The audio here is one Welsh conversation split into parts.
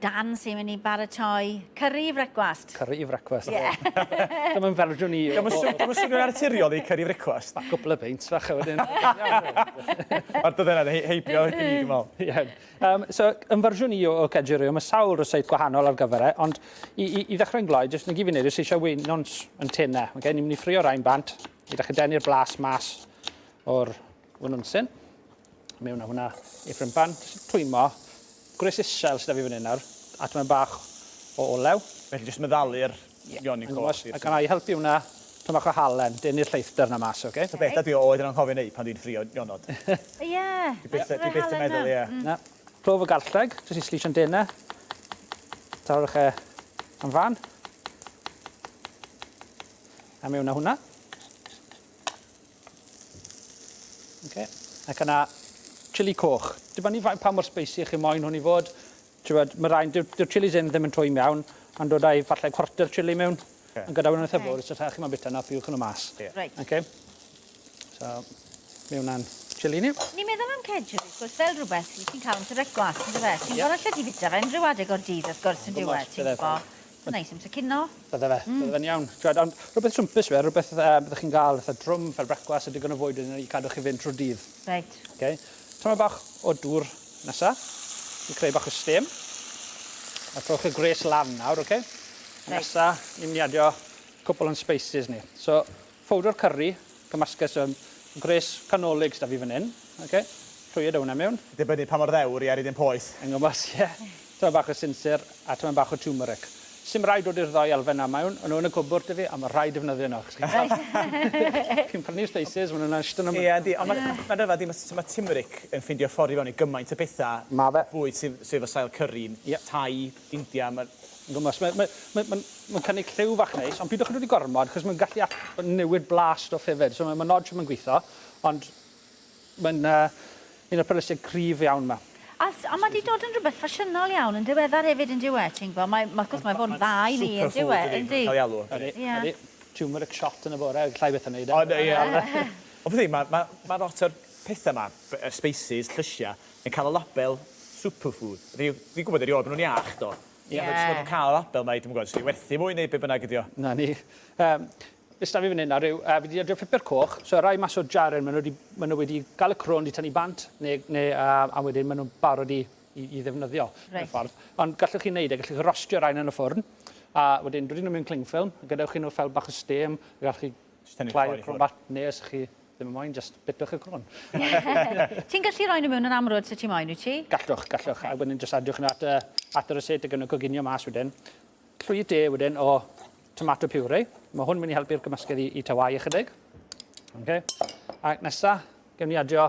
Dan sy'n mynd i baratoi curry i frecwast. Curry i frecwast. Ie. Dyma'n fersiwn i. Dyma swnio'n arturiol i curry frecwast. Cwpl o beint fach a wedyn. Mae'r dyddiau yna'n heibio i ni, dwi'n meddwl. Ie. Um, so, yn fersiwn i o, o Kedgeroo, mae sawl ryseit gwahanol ar gyfer e, ond i, i, i ddechrau'n gloi, jyst na gyd fi'n neud, jyst eisiau weinons yn tenau. Okay? Ni'n mynd i ffrio rhain bant, i ddechrau denu'r blas mas o'r winwnsyn. Mewn â hwnna i ffrympan, jyst twymo. Gwres isel sydd 'da fi fan hyn nawr, a tymed bach o olew. Felly jyst meddalu'r nionyn coch. Ac yna i helpu hwnna, tymed bach o halen, denu'r lleithder 'na mas, oce? Ta beth ydi o oedd yn anghofio neud pan dwi'n ffrio nionod. Ie. Dwi byth dwi byth yn meddwl, ie. Na. Clof o garlleg, jyst i slisio'n dene. Tarwch e am fan. A mewn â hwnna. Okay. Ac yna, chili coch. Dibynnu pa mor spicy chi moyn hwn i fod. Tywed, mae rhain, dyw'r dyw chilies hyn ddim yn twym iawn, ond dod â'i falle cwarter chili mewn. Okay. Ond gyda hwn eitha fawr, so chi moyn bita yna, piwch nhw mas. Yeah. Right. Okay. So, mewn â'n chili ni. Ni'n meddwl am kedgeree, wrth gwrs, fel rhywbeth ti'n cael am brecwast, yn dyfe? Ti'n yeah. gorau lle ti fita fe unrhyw adeg o'r dydd, wrth gwrs, yn diwedd, ti'n gwybod. Mae'n neis amser cino. Bydde fe, bydde fe'n iawn. T'wod, ond rhywbeth swmpus yw e, rhywbeth yy byddech chi'n gael fatha drwm fel brecwast a digon o fwyd iddyn nhw i cadw chi fynd trwy'r dydd. Reit. Ok. Tamaid bach o dŵr nesa, i creu bach o stêm. A trowch y gwres lan nawr, ok? Reit. Nesa, ni'n mynd i adio cwpl o'n spices ni. So, Powdr curry, cymysgedd, so gwres canolig s'da fi fan hyn, ok? Llwyed o hwnna mewn. Dibynnu pa mor ddewr i ar un poeth. Yn gwmws, ie. Tymed bach o sinsir a tymed bach o turmeric. Sim rhaid dod i'r ddou elfen 'na mewn, o'n nhw yn y cwpwrdd 'da fi a ma' rhaid defnyddio nhw achos chi'n cael chi'n prynu spices, ma' nhw'n ishte 'na... Ie yndi, ond ma' ma'n rhyfedd 'di ma' turmeric yn ffeindio ffordd i fewn i gymaint o betha. Ma' fe. Bwyd sydd sydd efo sail curry, Thai, India, ma'... Yn gwmws. Mae, mae, mae, mae'n mae cynnig lliw fach neis, ond pidwch yn dod i gormod, achos mae'n gallu newid blas stwff hefyd. So mae'n ma nod mae'n gweithio, ond mae'n uh, un o'r perlysiau cryf iawn yma. A, a mae wedi dod yn rhywbeth ffasiynol iawn yn diweddar hefyd yn diwe, ti'n gwybod? Mae, mae, gwrs, mae fod yn dda i ni yn diwe, yndi? Cael ei alw. Ydy, ydy. Turmeric shot yn y bore, llai beth yn neud e. O, ie. Ond beth mae ma, ma lot o'r pethau yma, y spices, llysiau, yn cael y label superfood. Fi, fi'n gwybod erioed bod nhw'n iach, do. Ie. Ond jyst bod nhw'n cael y label 'ma i, dwi'm yn gwybod, os i werthu mwy neu be bynnag ydi o. 'Na ni. Yym, be s'da fi fan hyn nawr yw, yy, fi 'di adio pupur coch, so rai mas o'r jaren, maen nhw 'di, maen nhw wedi gael y crôn 'di tynnu bant, neu, neu, uh, a wedyn maen nhw'n barod i, i, i ddefnyddio. Reit. Mewn ffordd. Ond gallwch chi wneud e, gallwch chi rostio rhain yn y ffwrn, a wedyn dod nhw mewn cling film, a gadewch chi nhw fel bach o steam, a gallwch chi Jyst tynnu'r clai'r croen i crôn ffwrdd. bant, neu os chi Ddim yn moyn, jyst bitwch y crôn. Ti'n gallu rhoi nhw mewn yn amrwd sut ti moyn, wyt ti? Gallwch, gallwch. A wedyn jyst adiwch nhw at y, at y rysáit ac yn y coginio mas wedyn. Llwy de wedyn o tomato puree. Mae hwn mynd i helpu'r gymysgedd i, i tawau ychydig. Okay. A nesa, gewn ni adio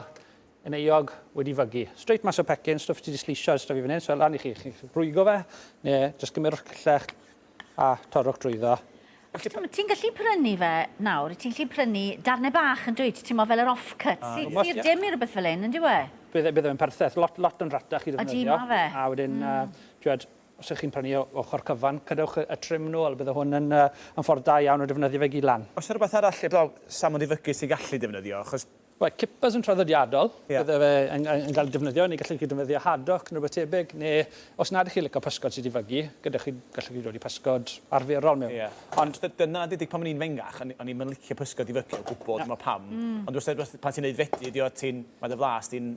yn euog wedi fygu. Straight mas o'r pecyn, stwff ti wedi slisio, stwff i fan hyn, so lan i chi. Chi'n rwygo fe, neu jyst gymerwch cyllell a torrwch drwyddo. Felly, ti'n gallu prynu fe nawr, ti'n gallu prynu darnau bach yn dwyt, ti'n mo fel yr off-cut, ah, sydd sy dim i rhywbeth fel hyn, yn dyw e? Bydde, bydde fe'n pertheth, lot, lot yn ratach i ddefnyddio. Ydy, ma fe. A wedyn, mm. uh, os ydych chi'n prynu o ochr cyfan, cadewch y, y trim nôl, bydde hwn yn, uh, yn ffordd da iawn o defnyddio fe gyd lan. Oes yna rhywbeth arall heblaw salmon difygu sy'n gallu defnyddio, achos Wel, kippers yn traddodiadol, Ie. bydde fe yn, yn, yn cael defnyddio, neu gallech chi defnyddio haddock neu rhywbeth tebyg, neu os nad ych chi'n licio pysgod sydd wedi fygu, gyda chi, gallech chi dod i pysgod arferol mewn. Ie. Ond Dyna ddig pan o'n i'n fengach, o'n o'n i'm yn licio pysgod i fygu o gwbl, dwi'm yn me'wl pam. Ond wrth wrth pan ti'n aeddfedu ydi o, ti'n, mae dy flas di'n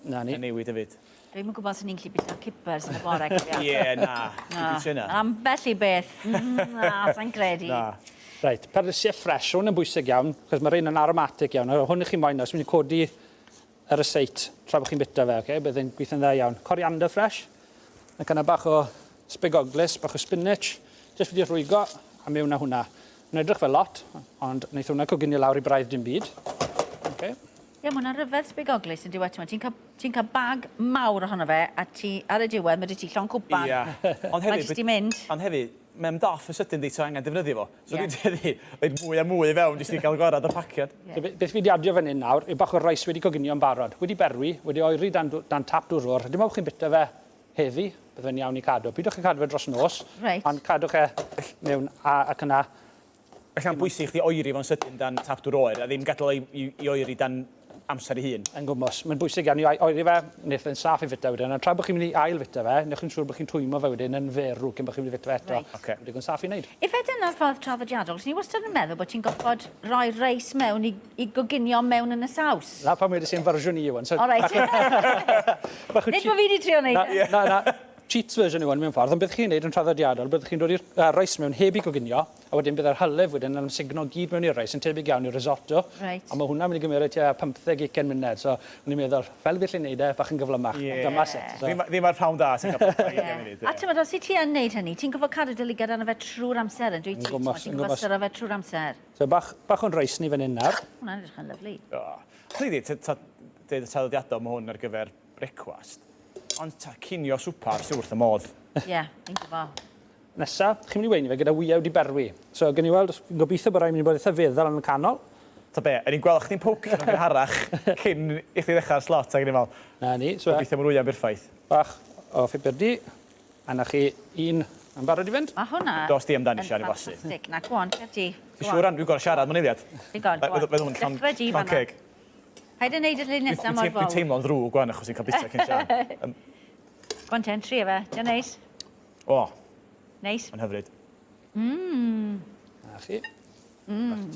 Na ni. yn newid hefyd. Dwi'm yn gwybod os o'n i'n gallu bwyta kippers yn y bore, cofia. Ie, na. Na. Dwi'n hynna. Ambell i beth. Na, sa'n credu. Na. Reit, perlysiau ffres, hwn yn bwysig iawn, achos mae rhain yn aromatic iawn. A hwn i chi moyn, os mynd i codi yr yseit tra bod chi'n bita fe, okay? Bydd e'n gweithio'n dda iawn. Coriander fresh, ac yna bach o sbigoglys, bach o spinach, jyst wedi rhwygo, a mewn â hwnna. Mae'n edrych fel lot, ond wneith hwnna coginio lawr i braidd dim byd. Okay. Ie, ma' hwnna'n rhyfedd sbigoglys yn dyw e, t'mod, ti'n cael, ti'n cael bag mawr ohono fe, a ti, ar y diwedd, mae 'da ti llond cwpan. Ia. Ond hefyd... Mae jyst 'di mynd. Ond hefyd, mae o'n doff yn sydyn di, ti angen defnyddio fo. So Ie. dwi'n tueddu roid mwy a mwy i fewn jyst i gael gwared o'r paciad. Ie. So be- beth fi 'di adio fan hyn nawr yw bach o reis wedi coginio'n barod. Wedi berwi, wedi oeri dan dw- dan tap dŵr oer. Dim ond bod chi'n bita fe heddi, bydde fe'n iawn i cadw. Pidwch â cadw fe dros nos. Reit. Ond cadwch e mewn a ac yna Felly mae'n bwysig i chdi oeri fo'n sydyn dan tap dŵr oer a ddim gadael o i, i, i oeri dan amser ei hun. Yn gwmws. Mae'n bwysig iawn i oeri fe, wneith e'n saff i fita wedyn. A tra bod chi'n mynd i ail fita fe, newch chi'n siŵr bod chi'n twymo fe wedyn yn ferw cyn bod chi'n mynd i fita fe eto. Reit. Ocê. Mae'n digon saff i wneud. Ife dyna'r ffordd traddodiadol? 'Swn i wastad yn meddwl bod ti'n gorfod rhoi reis mewn i, i goginio mewn yn y saws. Na pam wedes i yn fersiwn i yw hwn. So, O reit. Bach o Nid bod fi 'di trio neud e. Na, na, na. Cheats version yw hwn mewn ffordd, ond beth chi'n neud yn traddodiadol, byddwch chi'n dod i'r uh, reis mewn heb i goginio, a wedyn bydd yr hylif wedyn yn amsugno gyd mewn i'r reis, yn tebyg iawn i'r risotto. Reit. A mae hwnna'n mynd i gymryd tua 15-20 munud, so o'n i'n meddwl, fel fi allu neud e, bach yn gyflymach. Ie. Dyma sut. So, Ddim, ddim ar prawn da sy'n cael pethau Ie. munud. A ti'n os wyt ti yn neud hynny, ti'n gorfod cadw dy lygad arno fe trwy'r amser yn dwyt ti? Yn gwmws, Ti'n yn gorfod gwmws. styro fe trwy'r amser. so bach, bach o'n reis ni fan hyn nawr. Hwnna'n edrych yn lyfli. Chdi di, deud y traddodiadol, mae hwn ar gyfer brecwast. Ond ta, cinio swpar sy'n wrth y modd. Ie, fi'n gwybod. Nesa, chi'n mynd i weini fe gyda wyau wedi berwi. So, gen i weld, fi'n gobeithio bod rhaid mynd i bod eitha feddal yn y canol. Ta be, o'n i'n gweld chdi'n pocio yn gynharach cyn i chdi ddechrau'r slot, ac o'n i'n meddwl, Na ni, so gobeithio mae'r wyau'n berffaith. bach o phupur du. A na chi un yn barod i fynd. Mae hwnna Dos di amdani, yn Sian, i flasu. ffantastig. Na, go on, cer di. Ti'n siŵr, Ann, dwi'n gorau siarad mewn eiliad. Digon, go on. Feddwl yn llond Dechrau di llond fan'na. ceg. Paid â neud y llun nesaf mor Dwi'n fawr. teimlo'n ddrwg gwan achos i'n cael bita cyn Sian. Yym, Go on ten, trio fe. Diolch neis. O, Neis. mae'n hyfryd. Na chi. Mm.